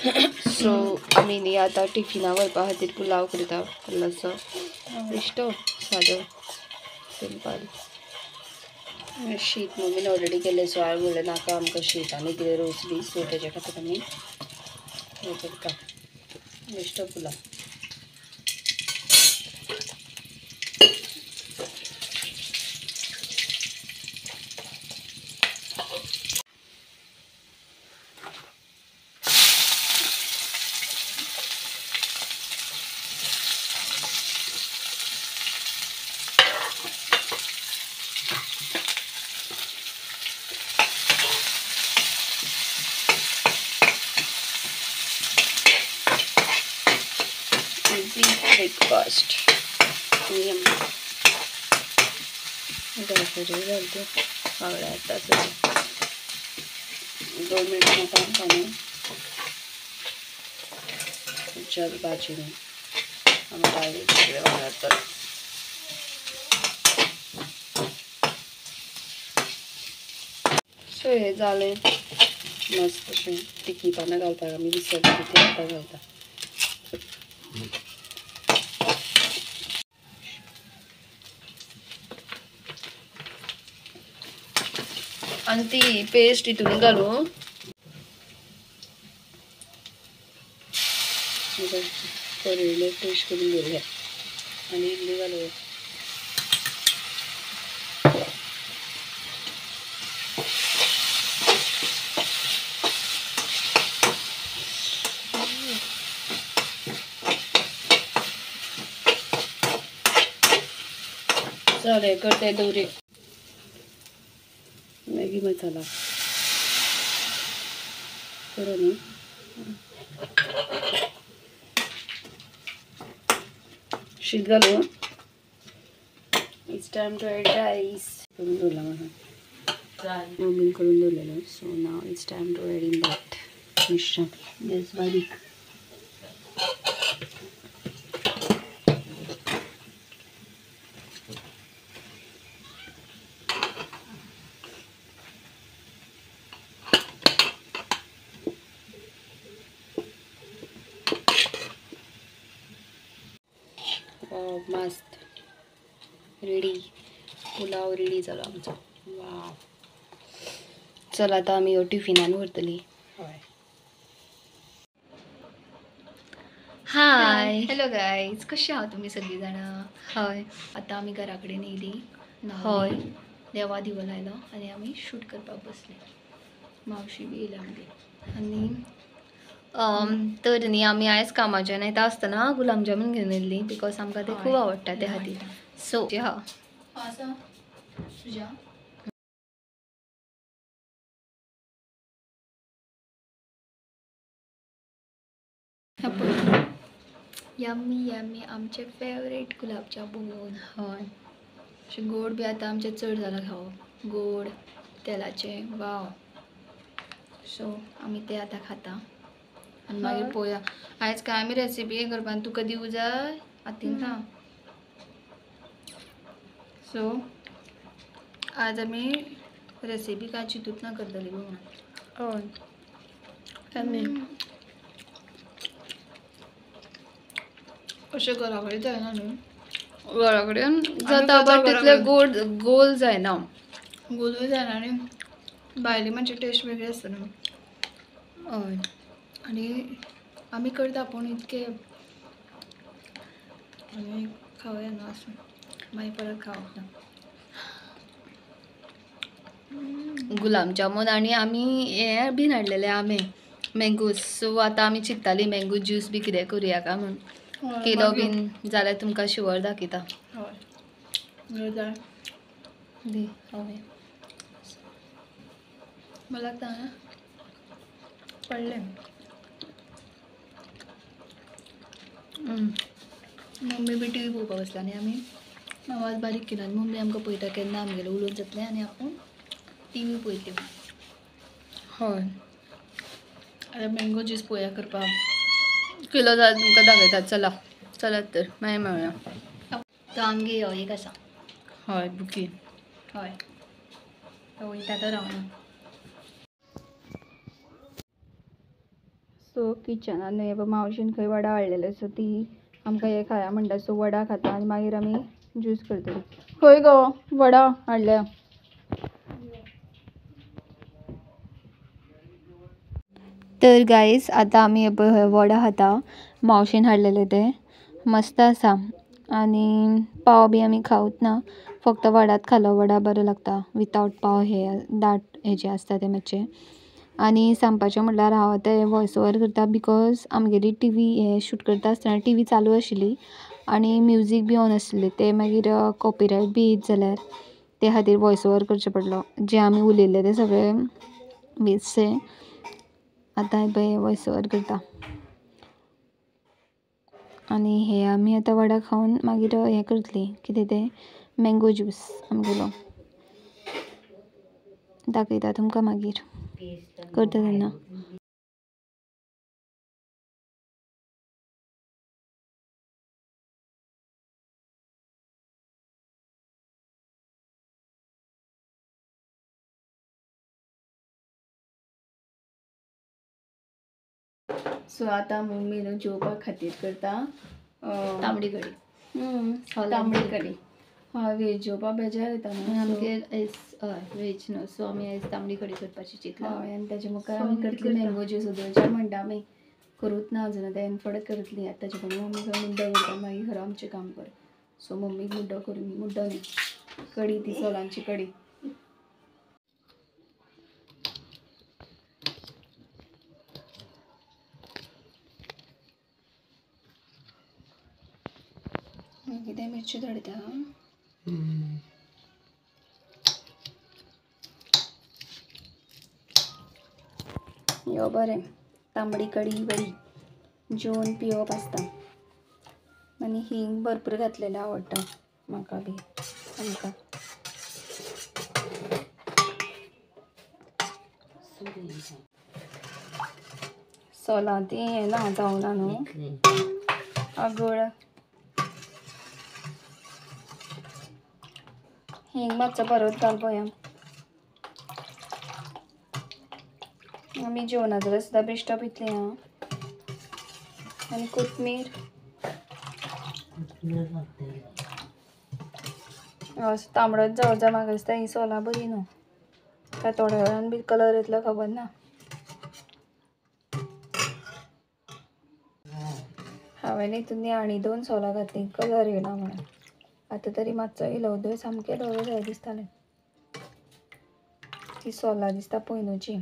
So आमी न्ही आतां टिफिना व्हरपा खातीर पुलाव करता, इल्लोसो बेश्टो सादो सिंपल. शीत मम्मीन ऑलरेडी केलें, सो हांवें म्हणलें नाका आमकां शीत आनी कितें रोस बी, सो तेज्या खातीर आमी हें करता बेश्टो पुलाव. ब्रेकफास्ट घालतो बांगडे आतां 2 मिनटां आमकां न्हू जल भाजी न्हू आमी डायरेक्ट सगळे वांगडा घालतात. सो हें जालें मस्त अशें. तिखी पानां घालपाक आमी विसरली, ती आतां घालता. आनी ती पेस्ट हितून घालूं करेले पेस्ट करून दवरल्या आनी इल्ली घालूया. चल हें करता दवरी. मॅगी मसाला करो न्ही. शीत घालूं. It's time to add rice. करून दवरला म्हाका मम्मीन करून दवरलेलो. So now it's time to add in that मिश्रण. गॅस बारीक. मस्त रेडी पुलाव रेडी जालो आमचो. वाव. चल आतां आमी ह्यो टिफिनान व्हरतली. हय. हाय हॅलो गायज, कशी आहा तुमी सगळीं जाणां? हय, आतां आमी घरा कडेन येयली. हय, देवा दिवो लायलो आनी आमी शूट करपाक बसले. मावशी बी येयल्या आमगेर. आनी तर न्ही आमी आयज कामाच्यान येता आसतना गुलाबजामून घेवन येयल्ली, because आमकां ते खूब आवडटा त्या खातीर. सो हा यम्मी यम्मी आमचे फेवरेट गुलाबजामून. हय, अशें गोड बी आतां आमचें चड जालां खावप, गोड तेलाचें. वाव. सो आमी ते आतां खाता आनी मागीर पळोवया आयज काय आमी रेसिपी करपाक. तुका दिवं जाय आतीन खा. सो आज आमी रेसिपी काय चिंतूच ना करतली म्हणून. हय, अशें घरा कडेन जायना न्हू. घरा कडेन जाता बट तितले गोड गोल जायना. गोलूय जायना आनी भायली मातशी टेस्ट वेगळी आसता न्हू. हय, आनी आमी करता पूण इतके आमी खावया न्हू आसूं, मागीर परत खावप ना. गुलाबजामून आनी आमी हें बीन हाडलेले आमे मँगोज. सो आतां आमी चिंत्ताली मँगो ज्यूस बी कितें करुया काय म्हूण. केलो बीन जाल्यार तुमकां शुवर दाखयता. हय दी हय मला लागता पडलें. मम्मी बी टी व्ही पळोवपाक बसला आनी आमी आवाज बारीक केला आनी मम्मी आमकां पळयता केन्ना आमगेलें उलोवन जातलें आनी आपूण टी व्ही पळयतली. हय, आतां मँगो ज्यूस पळोवया करपाक केलो जाल्यार तुमकां दाखयता. चला चलात तर मागीर मेळया. तो आमगे हो एक आसा. हय बुकी. हय, तो वयता तो रावना. सो किचनान न्हय मावशीन खंय वडा हाडलेले, सो ती आमकां हे खाया म्हणटा, सो वडा खाता आनी मागीर आमी ज्यूस करतली. खंय गो वडा हाडल्या? तर गायज आतां आमी पळय वडा खाता, मावशेन हाडलेले ते मस्त आसा. आनी पाव बी आमी खावत ना, फक्त वडात खालो. वडा बरो लागता वितावट पाव, हे दाट हेजे आसता ते मातशे. आनी सांगपाचें म्हणल्यार हांव आतां हें वॉयस ओवर करता because आमगेली टिवी हें शूट करता आसतना टिवी चालू आशिल्ली आनी म्युजीक बी ऑन आसलें, तें मागीर कॉपिरायट बी येत जाल्यार ते खातीर वॉयस ओवर करचें पडलो. जें आमी उलयल्लें तें सगळें वेस्ट. आतां पळय वॉयस ओवर करता. आनी हे आमी आतां वडा खावन मागीर हें करतली, कितें तें मँगो ज्यूस आमगेलो दाखयता तुमकां मागीर करता तेन्ना. सो आतां मम्मी न्हू जेवपा खातीर करता तांबडी कडी. तांबडी कडी. हय, वेज जेवपा बेजार येता न्हू आमगे आयज. हय, वेज न्हू, सो आमी आयज तांबडी कडी करपाची चिंतलां. हय, आनी ताजे मुखार आमी करतली मँगो ज्यूस. उदोवचे म्हणटा आमी, करूच ना अजून, आतां हें फुडें करतली. आतां ताजे पयलीं मम्मी खंय मुड्डो करता, मागीर खरो आमचें काम कर. सो मम्मीक मुड्डो करून, मुड्डो न्ही, कडी, ती सोलांची कडी. कितें मिरच्यो धाडटा? यो बरें तांबडी कडी बरी जेवन पिवप आसता. आनी हिंग भरपूर घातलेलें आवडटा म्हाका बी आमकां. सोलां ती हें ना जावना न्हू आगळ. हिंग मातसो बरोच घाल पळया. आमी जेवणा जाल्यार सुद्दां बेश्टो पितली आं. आनी कोथमीर असो तांबडोच जावं जाय म्हाका दिसता. ही सोलां बरी न्हू, काय थोड्या वेळान बी कलर येतलो खबर ना. हांवें हितून आनी 2 सोलां घातलीं, कलर येयला म्हणून. आतां तरी मातसो येयलो, उदय सामकें धवें जाय दिसतालें. ती सोलां दिसता पयलूची.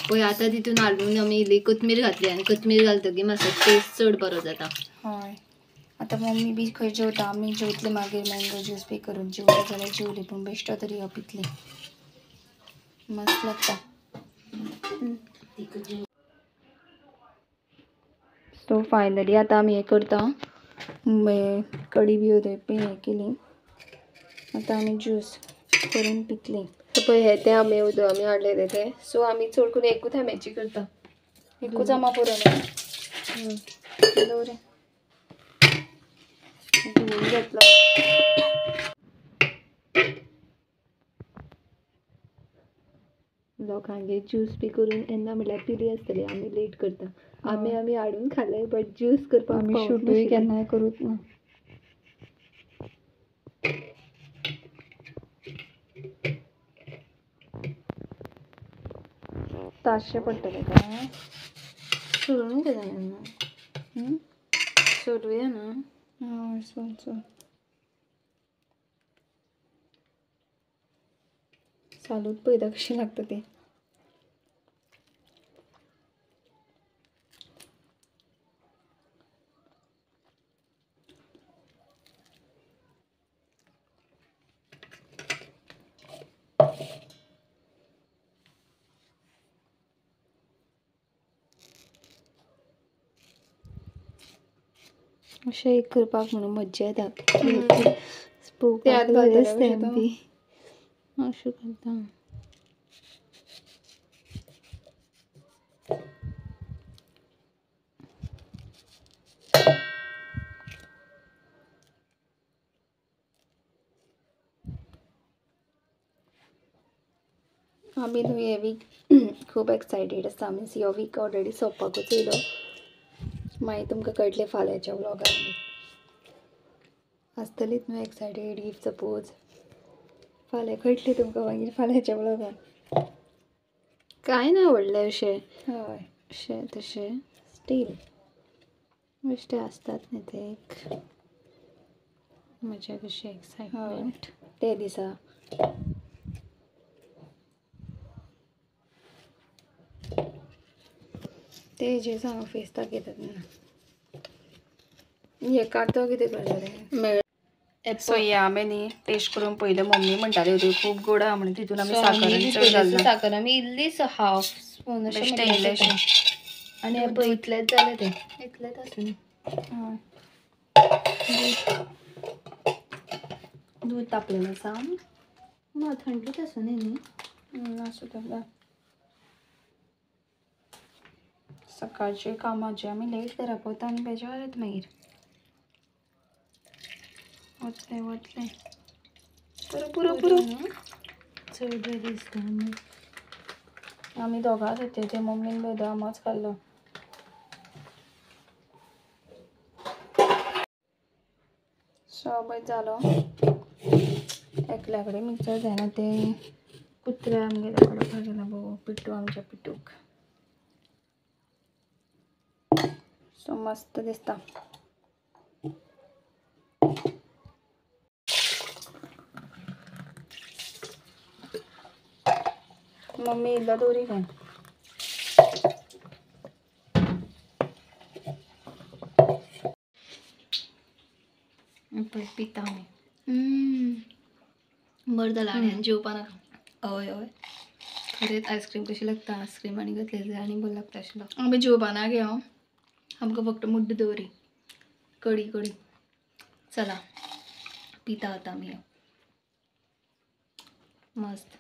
पळय आतां तितून हाडून आमी इल्ली कोथमीर घातली आनी कोथमीर घालतकीर मातसो टेस्ट चड बरो जाता. हय, आतां मम्मी बी खंय जेवता, आमी जेवतली मागीर मँगो ज्यूस बी करून. जेवली जाल्यार जेवली, पूण बेश्टो तरी हो पितली, मस्त लागता. सो फायनली आतां आमी हें करता, कडी बी उदय हें केली, आतां आमी ज्यूस करून पितली. पळय हे ते आमे उदक आमी हाडलेले ते. सो आमी चड करून एकूच आंब्याची करता, एकूच आंबो पुरो न्हू. दवरे धुवून घेतलो. लोकांगे ज्यूस बी करून येन्ना म्हणल्यार पिली आसतली, आमी लेट करता. आमी आमी हाडून खाले, बट ज्यूस करपाक आमी शूटूय केन्नाय करूच ना. ताशे पडटले काय सोडून घेता तेन्ना, सोडुया ना. हय, सोड सोड. सालूत पळयता कशी लागता ती. अशें एक करपाक म्हणून मज्जा येता. पळोवपाक बरें दिसता बी अशें करता. आमी न्हू हे वीक खूब एक्सायटेड आसा. मिन्स हो वीक ऑलरेडी सोंपपाकूच येयलो. मागीर तुमकां कळटलें फाल्यांच्या व्लॉगान. आसतलीच न्हू एक्सायटेड if suppose फाल्यां कळटलें तुमकां मागीर फाल्यांच्या व्लॉगान. कांय ना व्हडलें अशें. हय अशें तशें स्टील बेश्टे आसतात न्ही ते एक मजा कशी एक्सायटमेंट ते दिसा. ते जे सांग फेस दाखयतात ना हे कातो कितें करता मेळ. सो हे आमी न्ही टेस्ट करून पयलें. मम्मी म्हणटाली होती खूब गोड आहा म्हणून, तितून आमी साकर चड घालना. साकर आमी इल्लीच हाफ स्पून बेश्टें इल्लेशें. आनी हे पळय इतलेंच जालें तें. इतलेंच आसा न्ही. हय दूद तापलेलें आसा. ना थंडूच आसा न्ही न्ही. आसूं तें. सकाळचे कामाचे आमी लेट घरा पावता आनी बेजार येता मागीर. वतलें वतलें पुरो पुरो पुरो. चड बरें दिसता. आमी दोगांच होते ते मम्मीन बदामच खाल्लो. सो जालो एकल्या कडेन मिक्सर जायना ते कुत्रे आमगेल्या कडेन गेला बो पिट्टू आमच्या पिट्टूक. सो मस्त दिसता. मम्मी इल्लो दवरी खंय. पळय पिता आमी. बरें जालां आनी जेवपा नाका. हय हय खरेंच आयस्क्रीम कशी लागता. आयस्क्रीम आनी घातलें जाल्यार आनी बरें लागता आशिल्लो. आमी जेवपा ना गे हांव. आमकां फक्त मुड्ड दवरी कडी कडी. चला पिता आतां आमी. मस्त.